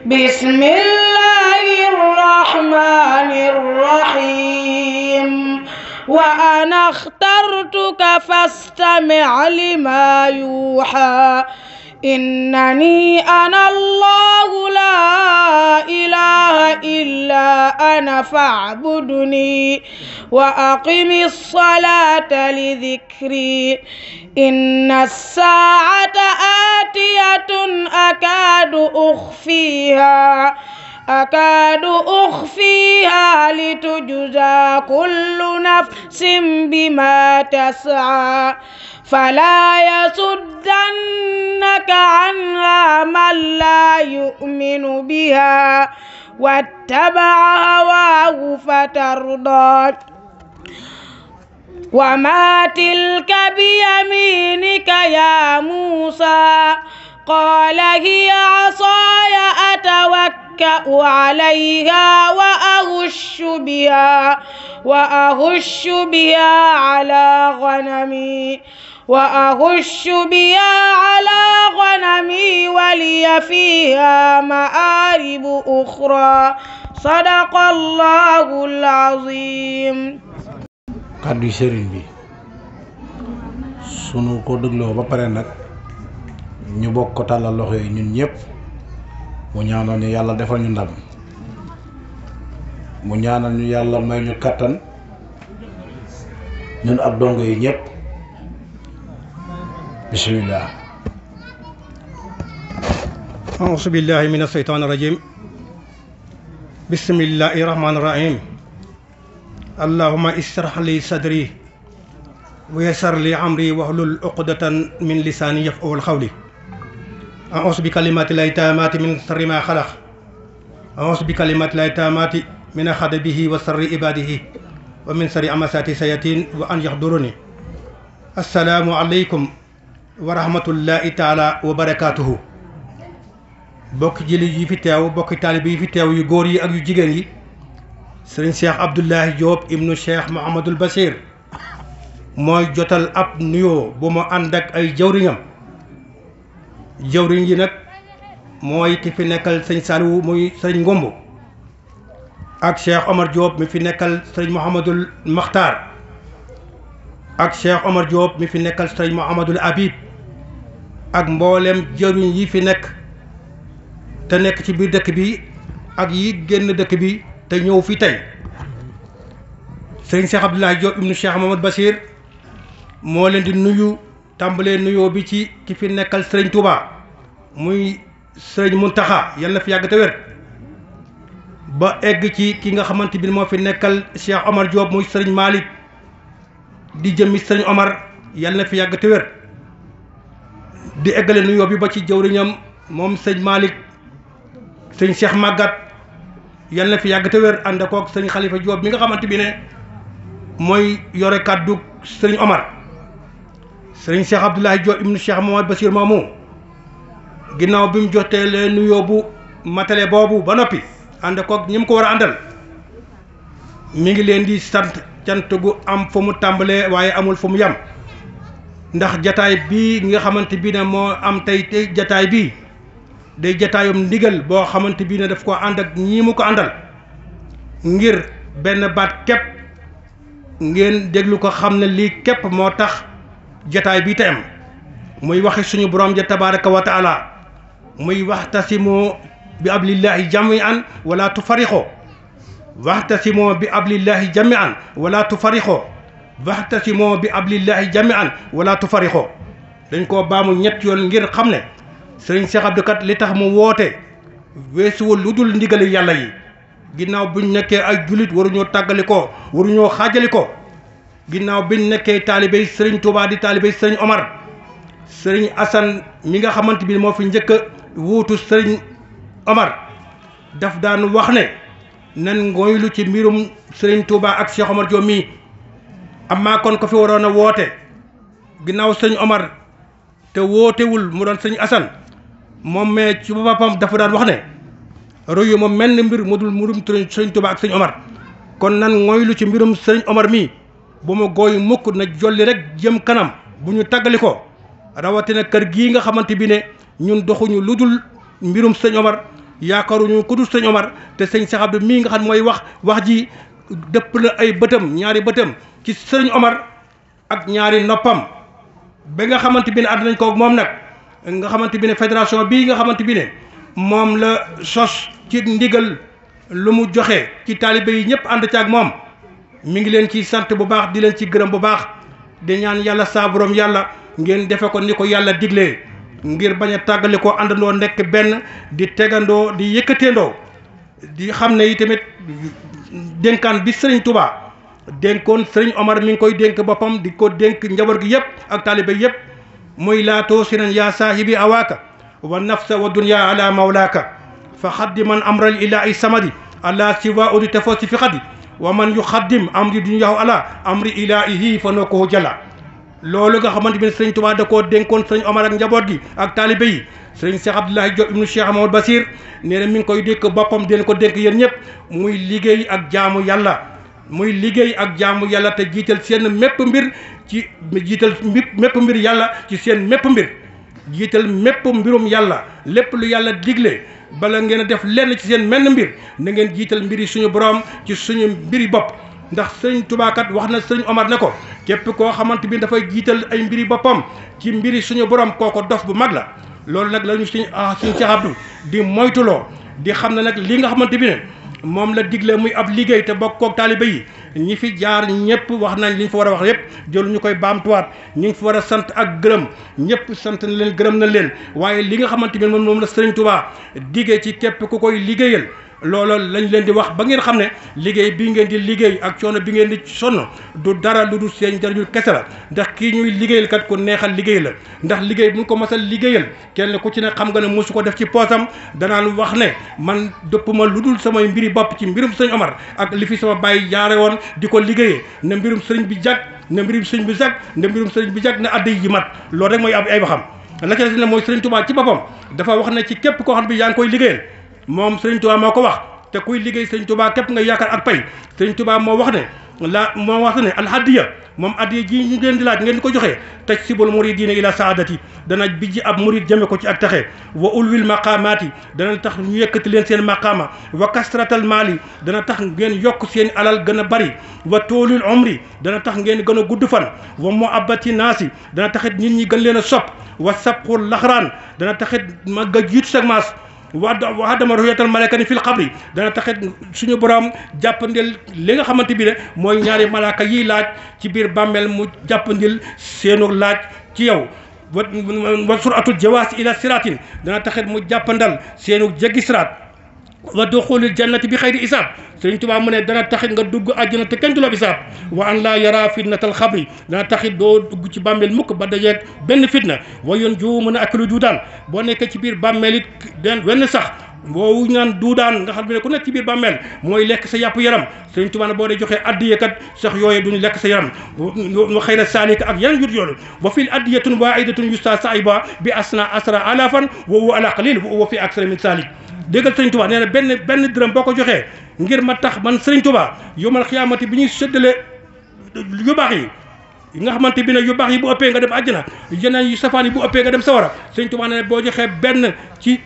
بسم الله الرحمن الرحيم وأنا اخترتك فاستمع لما يوحى إنني أنا الله لا إله إلا أنا فاعبدني وأقم الصلاة لذكري إن الساعة آتية أكاد أخفيها لتجزى كل نفس بما تسعى فلا يصدنك عنها من لا يؤمن بها واتبع هواه فترضى وما تلك بيمينك يا موسى قال هي عصاي أتوكأ عليها وأهش بها على غنمي ولي فيها مآرب أخرى صدق الله العظيم. kàddu sëriñ bi sunu ko dégloo ba pare nag ñu bokk ko tàllal loxo yi ñun ñëpp mu ñaanal ñu yàlla defal ñu ndam mu ñaanal ñu yàlla may ñu kattan ñun ak dongo yi ñëpp bismillah. a'uuzu billahi mina shaytaani rajiim bismillahi rahmaani rahiim allahumma ishrah li sadri wa yassir li amri wahlul uqdatan min lisaani yafqahu qawli a'uuzu bi kalimaati llaahi taammaati min sharri maa xalaq a'uuzu bi kalimaati llaahi taammaati min xadabihi wa sharri ibaadihi wa min sharri amasaati sayaatiin wa an yaxduruni. assalaamu aleykum wa rahmatullahi taala wa barakaatuhu. bokki jullit yi fi teew bokki taalibe yi fi teew yu góor yi ak yu jigéen yi sëriñ Cheikh Abdoulahi Diop ibnu Cheikh Mouhamadul Bachir mooy jotal ab nuyoo bu ma ànd ak ay jawriñam jawriñ yi nag mooy ki fi nekkal sëñ Saliou muy sëriñ Ngombo ak Cheikh Omar Diop mi fi nekkal sëriñ Mouhamadul Makhtar ak Cheikh Omar Diop mi fi nekkal sëriñ Mouhamadul Habib ak mboolem jawriñ yi fi nekk te nekk ci biir dëkk bi ak yi génn dëkk bi te ñëw fi tey sëriñ Cheikh Abdoulahi Diop ibnu Cheikh Mouhamadou Bachir moo leen di nuyu tàmbalee nuyoo bi ci ki fi nekkal sëriñ Touba muy sëriñ Muntaxa yal na fi yàgg te wér ba egg ci ki nga xamante bi moo fi nekkal Cheikh Omar Diop muy sëriñ Malick di jëmmi sëriñ Omar yal na fi yàgg te wér di eggale nuyoo bi ba ci jawriñam moom sëriñ Malick sëriñ Cheikh Magat yal na fi yàgg te wér ànd koog sëriñ Khalifa Diop mi nga xamante bi ne mooy yore kàddu sëriñ Omar sëriñ Cheikh Abdoulahi Diop ibnu Cheikh Mouhamadou Bachir moomu ginnaaw bi mu jotee leen nuyoo bu matale boobu ba noppi ànd koog ñi mu ko war a àndal mi ngi leen di sant cant gu am fu mu tàmbalee waaye amul fu mu yam ndax jataay bii nga xamante bi ne moo am tey jataay bii day jataayum ndigal boo xamante bi ne daf ko ànd ak ñii mu ko àndal ngir benn baat képp ngeen déglu ko xam ne lii képp moo tax jataay bi te am muy waxi suñu borom ja tabaraka wa taala muy waxtasimoo bi ablillahi jamian wala tufarixoo waxtasimoo bi ablillahi jamian wala tufarixoo waxtasimoo bi ablillahi jamian wala tufarixoo dañ koo baamu ñett yoon ngir xam ne sëriñ Cheikh Abdou kat li tax mu woote weesuwul lu dul ndigali yàlla yi ginnaaw buñ nekkee ay jullit waruñoo tàggali ko waruñoo xaajali ko ginnaaw biñ nekkee taalibey sëriñ Touba di taalibey sëriñ Omar sëriñ Assane mi nga xamante bi moo fi njëkk a wuutu sëriñ Omar daf daan wax ne nan ngoylu ci mbirum sëriñ Touba ak Cheikh Omar Diop mii amaa kon ko fi waroon a woote ginnaaw sëriñ Omar te wootewul mu doon sëriñ Assane moom mais ci boppam dafa daan wax ne royu ma mel ni mbir mu dul mbirum sëriñ Touba ak sëriñ Omar kon nan ngoylu ci mbirum sëriñ Omar mii bu ma gooy mukk na jolli rek jëm kanam bu ñu tàggali ko rawatina kër gii nga xamante bi ne ñun doxuñu lu dul mbirum sëñ Omar yaakaaruñu ku dul sëñ Omar te sëñ Cheikh Abdou mii nga xam mooy wax ji dëpp na ay bëtam ñaari bëtam ci sëñ Omar ak ñaari noppam ba nga xamante bi ne ànd nañ ko moom nag nga xamante bi ne fédération bii nga xamante bi ne moom la sos ci ndigal lu mu joxe ci taalibe yi ñëpp ànd ci ak moom mi ngi leen ci sant bu baax di leen ci gërëm bu baax di ñaan yàlla saa borom yàlla ngeen defe ko ni ko yàlla diglee ngir bañ a tàggale ko àndandoo nekk benn di tegandoo di yëkkateendoo di xam ne yi tamit dénkaan bi sëriñ Touba dénkoon sëriñ Omar mi ngi koy dénk boppam di ko dénk njaboot gi yëpp ak taalibe yëpp muy laatoo sinan yaa saahibi awaaka wa nafsa wa dunya ala mawlaaka fa xaddiman amral ilaahi samadi ala siwa udi tafasi fi xadi wa man yuxaddim amri dunyahu ala amri ilaahi fa noo jala loolu nga xamante bi ne sëriñ Touba da koo dénkoon sëriñ Omar ak njaboot gi ak taalibe yi sëriñ Cheikh Abdoulaye Diop ibnu Cheikh Mamadou Basir nee na mi ngi koy dénk boppam di leen ko dénk yéen ñëpp muy liggéey ak jaamu yàlla muy liggéey ak jaamu yàlla te jiital seen mépp mbir ci jiital mépp mbir yàlla ci seen mépp mbir jiital mépp mbirum yàlla lépp lu yàlla digle bala ngeen a def lenn ci seen menn mbir na ngeen jiital mbiri suñu borom ci suñu mbiri bopp ndax sëriñ Touba kat wax na sëriñ Omar ne ko képp koo xamante bi dafay jiital ay mbiri boppam ci mbiri suñu borom kooko dof bu mag la loolu nag la ñu suñ Cheikh Abdou di moytuloo di xam ne nag li nga xamante bi ne moom la digle muy ab liggéey te bokk koog taalibe yi ñi fi jaar ñëpp wax nañ li ñu fa war a wax yëpp jël ñu koy baamtuwaat ñi ngi fi war a sant ak gërëm ñëpp sant na leen gërëm na leen waaye li nga xamante bi moom la sëriñ Touba diggee ci képp ku koy liggéeyal loolu lañ leen di wax ba ngeen xam ne liggéey bii ngeen di liggéey ak coono bi ngeen di sonn du dara lu dul seen njariñu kese la ndax kii ñuy liggéeyal kat ku neexal liggéey la ndax liggéey bu ñu ko masal liggéeyal kenn ku ci ne xam nga ne mosu ko def ci poosam danaan wax ne man dëpp ma lu dul samay mbiri bopp ci mbirum sëñ Omar ak li fi sama bàyyi jaare woon di ko liggéeyee ne mbirum sëriñ bi jag ne mbirum sëriñ bi jag ne mbirum sëriñ bi jag ne adda yi mat loolu rek mooy ay waxam la ca des ne mooy sëriñ Touba ci boppam dafa wax ne ci képp koo xam ne yaa ngi koy liggéeyal moom sëriñ Touba moo ko wax te kuy liggéey sëriñ Touba képp nga yaakaar ak pay sëriñ Touba moo wax ne alhadiya moom addiya ji ñu leen di laaj ngeen di ko joxee taj sibul muridina ila saadati dana bijji ab murid jëme ko ci ak taxe wa ulwil maqaamaati dana tax ñu yëkkati leen seen maqaama wa kasratal maali dana tax ngeen yokk seen alal gën a bari wa toolul umri dana tax ngeen gën a gudd fan wa muhabbati naasi dana taxit nit ñi gën leen a sopp wa sabqul laxraan dana taxit ma ga jiitu sag maas waxadama ruyatal malaykani fil xabri dana taxit suñu borom jàppandil li nga xamante bi ne mooy ñaari malaaka yiy laaj ci biir bàmmeel mu jàppandil seenu laaj ci yow wa suratul jawaasi ila siratin dana taxit mu jàppandal seenu jéggi siraat wa duxulil jannati bi xayri isaab sëriñ Tuubaa mu ne dana taxit nga dugg àjjana te kenn du la isaab wa an laa yara fitnatal xabri dana taxit doo dugg ci bàmmeel mukk ba dajeeg benn fitna wa yoon ju mën a aklu duudaan boo nekkee ci biir bàmmeel it wenn sax boobu ñaan duudaan nga xam ne ku nekk ci biir bàmmeel mooy lekk sa yàpp yaram sëriñ Tuubaa ne boo dee joxee addiye kat sax yooyu duñu lekk sa yaram wa xayra saalika ak yeneen yut yoolu wa fil addiyatun waahidatun yusta saiba bi asna asra alafan wa huwa ala qalil wa fi aksara min salik déggal sëriñ Touba nee na benn dërëm boo ko joxee ngir ma tax man sëriñ Touba yomal xiyaamati bi ñuy séddale yu baax yi nga xamante bi ne yu baax yi bu ëppee nga dem àjjana yeneen yu safaan yi bu ëppee nga dem sawara sëriñ Touba nee na boo joxee benn ci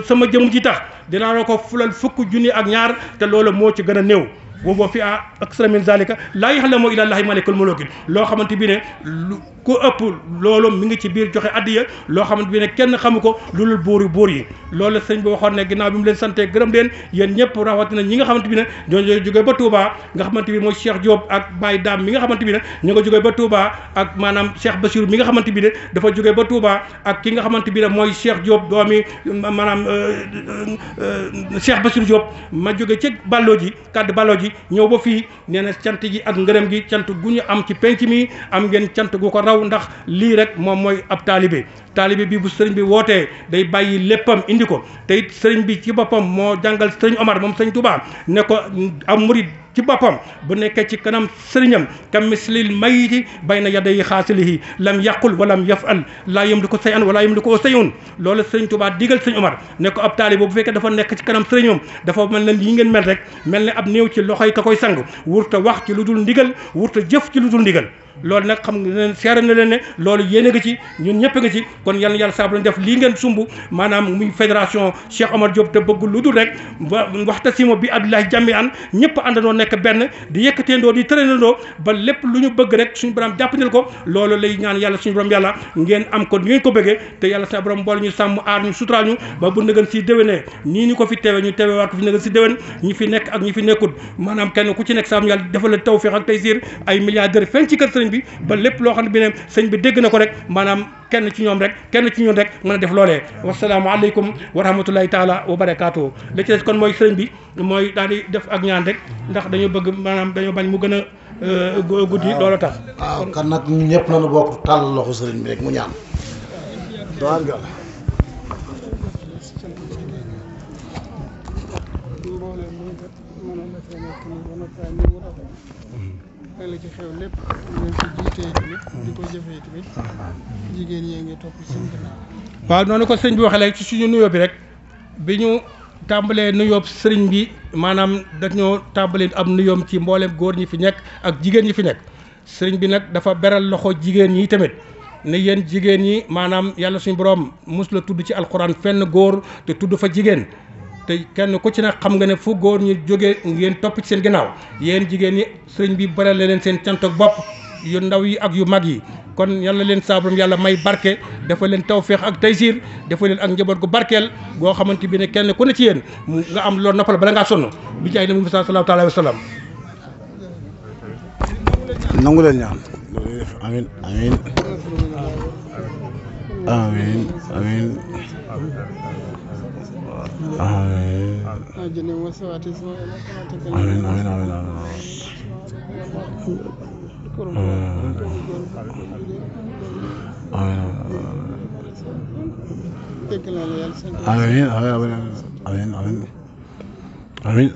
sama jëm ji tax dinaa la ko fulal fukk junni ak ñaar te loolu moo ci gën a néew boobu fi aksara min zalika laa yaxlamu illa llahi malikul mulukin loo xamante bi ne lu ku ëpp loolu mi ngi ci biir joxe addiya loo xamante bi ne kenn xamu ko lu dul buur yi loolu sëñ bi waxoon ne ginnaaw bi mu leen sante gërëm leen yéen ñëpp rawatina ñi nga xamante bi ne ñoo jógee ba Touba nga xamante bi mooy Cheikh Diop ak Baye Dame mi nga xamante bi ne ñu nga jógee ba Touba ak maanaam Cheikh Bassirou mi nga xamante bi ne dafa jógee ba Touba ak ki nga xamante bi ne mooy Cheikh Diop doomi maanaam Cheikh Bassirou Diop ma jóge ci Ballo ji kaddu Ballo ji ñëw ba fii nee na cant gi ak ngërëm gi cant gu ñu am ci penc mi am ngeen cant gu ko raw ndax lii rek moom mooy ab taalibe bi bu sëriñ bi wootee day bàyyi léppam indi ko te it sëriñ bi ci boppam moo jàngal sëriñ Omar moom sëriñ Touba ne ko am murid ci boppam bu nekkee ci kanam sëriñam kam mislil mayiti bayna yaday xaasilihi lam yaqul walam yafal laa yamliku sayan wala yamliku sayun loolu sëriñ Touba digal sëriñ Omar ne ko ab taalibe bu fekkee dafa nekk ci kanam sëriñam dafa mel ne lii ngeen mel rek mel ne ab néew ci loxoy ka koy sang wurta wax ci lu dul ndigal wurta jëf ci lu dul ndigal loolu nag xam nga seere na leen ne loolu yéene nga ci ñun ñëpp nga ci kon yal na yàlla saa bu def lii ngeen sumb maanaam muy fédération Cheikh Omar Diop te bëgg lu dul rek waxtasimo bi abdillahi jàmmi an ñëpp àndandoo nekk benn di yëkkateendoo di tëralendoo ba lépp lu ñu bëgg rek suñu borom jàppandil ko loolu lay ñaan yàlla suñu borom yàlla ngeen am ko ngeen ko bëggee te yàlla sa borom boole ñu sàmm aar ñu suturaal ñu ba bu nëgën si déwénee nii ñu ko fi teewe ñu teewe waat ko fi nëgën si déwén ñi fi nekk ak ñi fi nekkul maanaam kenn ku ci nekk sàmm yàlla defal la tawfiq ak taysiir ay milliardaires feeñ ci kër sëriñ bi ba lépp loo xam ne bi ne sëñ bi dégg na ko rek maanaam kenn ci ñoom rek kenn ci ñun rek mën a def loolee wasalaamu aleykum wa rahmatullahi taala wa barakaatu la ci des kon mooy sëriñ bi mooy daal di def ak ñaan rek ndax dañoo bëgg maanaam dañoo bañ mu gën a guddi loolu tax waaw kan nag ñëpp nañu bokk tàll loxo sëriñ bi rek mu ñaan doon nga la ci xew lépp ngeen ko jiitee tamit di ko jëfee tamit jigéen ñee ngi topp seen ginnaaw. waaw noonu ko sëñ bi waxee léegi ci suñu nuyoo bi rek bi ñu tàmbalee nuyoo sëriñ bi maanaam dañoo tàmbalee am nuyoom ci mboolem góor ñi fi nekk ak jigéen ñi fi nekk sëriñ bi nag dafa beral loxo jigéen ñi tamit ne yéen jigéen ñi maanaam yàlla suñu borom mus la tudd ci alxuraan fenn góor te tudd fa jigéen. te kenn ku ci nag xam nga ne fu góor ñi jógee ngeen topp ci seen ginnaaw yéen jigéen ñi sëriñ bi baral leen seen cant ak bopp yu ndaw yi ak yu mag yi kon yàlla leen saabaram yàlla may barke dafa leen tawféex ak taysiir dafa leen ak njaboot gu barkeel goo xamante bi ne kenn ku ne ci yéen nga am loolu noppal bala ngaa sonn bi jaay na mu sallallahu alayhi wa sallam nangu leen ñaan amin amin amin amin àjjana wa sawaati amin amin amin amin amin amin